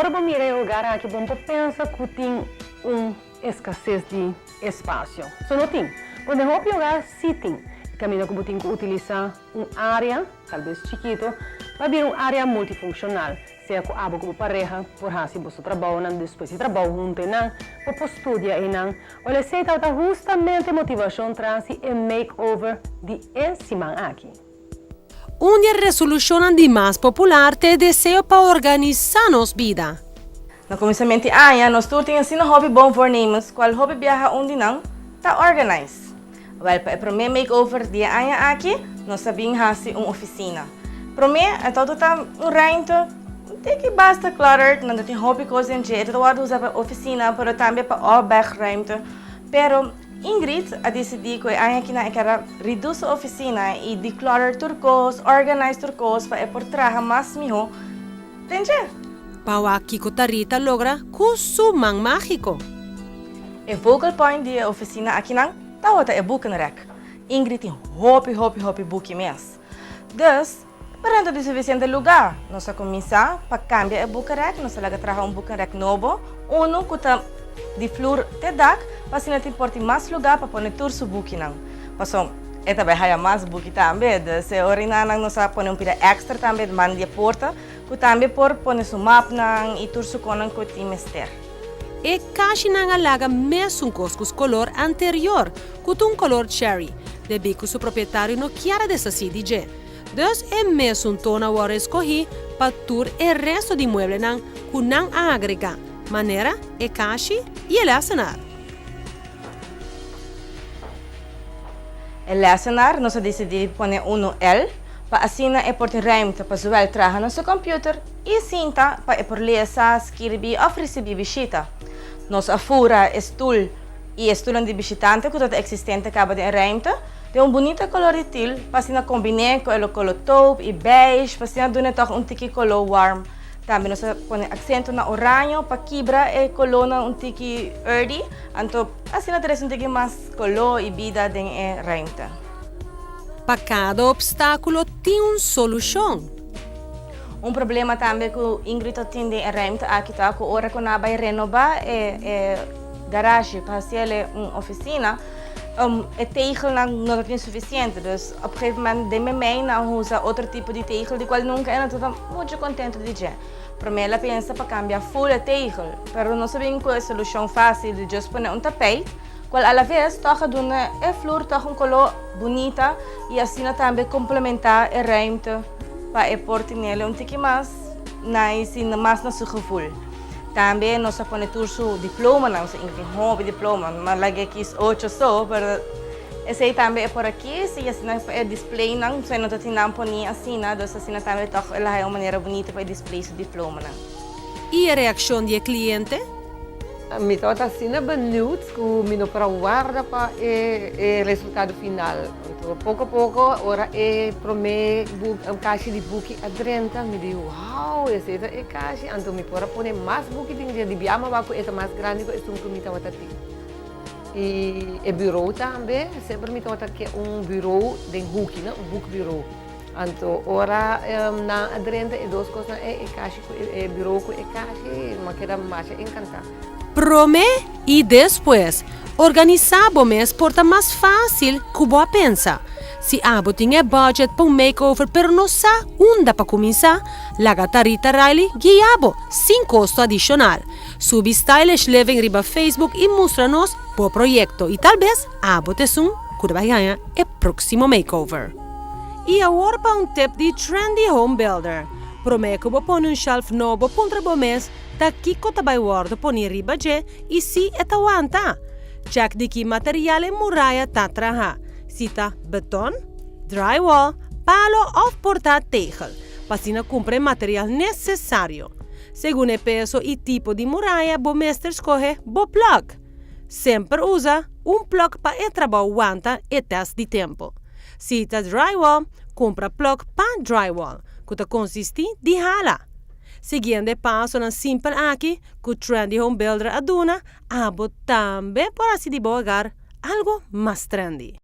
Ora bo mira e hogar aki bo por pensa ku tin un eskases di espasio. So no tin. Bo den hopi hogar si tin. E kaminda ku bo tin ku utilisá un área, talbes chikitu, pa bira un área multifunshonal, sea ku abo ku bo pareha por hasi boso trabounan despues di trabou huntu einan, bo por studia einan. Wèl esei tabata hustamente e motivashon tras di e makeover di e siman aki. Un di e resolushonnan di mas popular ta e deseo pa organisá nos bida. Na kuminsament di aña nos tur tin asina hopi bon voornemens kual hopi biaha un di nan ta organize. Wèl pa e promé makeover di e aña aki nos a bin hasi un ofisina. Promé e tabata ta un ruimte un tiki basta cluttered, nan ta tin hopi kos den dje, e ta wòrdu usa pa ofisina pero tambe pa opbergruimte. Pero Ingrid a disidí ku e aña akinan e ker a reduce su ofisina i declutter tur kos, organize tur kos pa e por traha mas mihó den dje. Pa wak kiko Tarita logra ku su man mágiko. E vocal point di e ofisina akinan tabata e boekenrek. Ingrid tin hopi hopi hopi buki mes. Dus, Pero no ta di sufisiente lugá. Nos a kuminsá pa kambia e boekenrek, nos a laga traha un boekenrek nobo, unu ku ta di flur te dak, pa asina tin por tin mas lugá pa pone tur su bukinan. Pasobra e ta bai haya mas buki tambe, dus e orinanan nos a pone un pida èkstra tambe man di e porta, ku tambe por pone su mapnan i tur su konan ku tin mester. E kashinan a laga mesun kos ku su kolor anterior, ku ta un kolor cherry, debí ku su propietario no kier a deshasí di dje. Dus e mesun ton a wòrdu eskohí pa tur e resto di mueblenan ku nan a agregá, manera e kashi i e lèsenar. E lèsenar nos a disidí di pone unu L pa asina e por tin ruimte pa zowel traha na su kòmpiuter i sinta pa e por lesa, skirbi òf risibí bishita. Nos a fura e stul i e stulnan di bishitante ku ta eksistente kaba den e ruimte. Den un bunita kolor di til, pa asina kombiné ku e lo koló taupe i beige, pa asina dun'e tòg un tiki koló warm. Tambe nos a pone aksento na oraño pa kibra e kolónan un tiki earthy, anto asina trese un tiki mas koló i bida den e ruimte. Pa kada opstákulo tin un solushon. Un problema tambe ku Ingrid ta tin den e ruimte aki ta ku ora ku nan a bai renobá e garashi pa hasiel un ofisina, E tegelnan no ta tin sufisiente, dus op gegeven moment den memei nan usa otro tipo di tegel di kual nunka e no ta mucho kontento di dje. Promé el a pensa pa kambia ful e tegel, pero nos a bin ku e solushon fásil di just pone un tapijt, kual alaves tòg a duna e flur tòg un koló bunita i asina tambe komplementá e ruimte pa e por tinel un tiki mas nice i mas na su gevoel. Tambe nos a pone tur su diplomanan, nos a inverti hopi diploma, mi a laga e kis ocho so, pero esey tambe e por a kis y asina e displaynan, so e no ta tin nan poni asina, dus asina tambe tog el a haya un manera bunita pa e display su diplomanan. Y e reaccion di e cliente? Mi tabata asina benieuwd cu mi no por a warda pa e resultado final. Anto poco poco ora e prome kashi di buki a drenta mi di wow esey ta e kashi. Anto mi por a pone mas buki den dje di bia mi a wak cu e ta mas grandi cu esun cu mi tabata tin. Y e bureau tambe, semper mi tabata ke un bureau den huki, no? Un boekbureau. Anto ora nan a drenta e dos kosnan ei, e kashi ku e bureau ku e kashi, mi a keda masha enkantá. Promé i despues, organisá bo mes por ta mas fásil ku bo a pensa. Si abo tin e budget pa un makeover pero no sa unda pa kuminsá, laga Tarita Riley guia bo sin kosto adishonal. Subi Stylish Living riba Facebook i mustra nos bo proyekto i tal bes abo ta esun ku ta bai haña e próksimo makeover. I awor pa un tip di Trendy Home Builder. Promé ku bo pone un shelf nobo puntra bo mes ta kiko ta bai wòrdu poni riba dje i si e ta wanta. Chèk di ki material e muraya ta traha, si ta beton, drywall, palo òf por ta tegel, pa asina kumpra e material nesesario. Segun e peso i tipo di muraya bo mester skohe bo plug. Semper usa un plug pa e trabou wanta e tèst di tempu. Si ta drywall, kumpra plug pa drywall, ku ta konsistí di hala. Siguiendo e pasonan simpel aki ku Trendy Home Builder a duna, abo tambe por hasi di bo hogar algu mas trendy.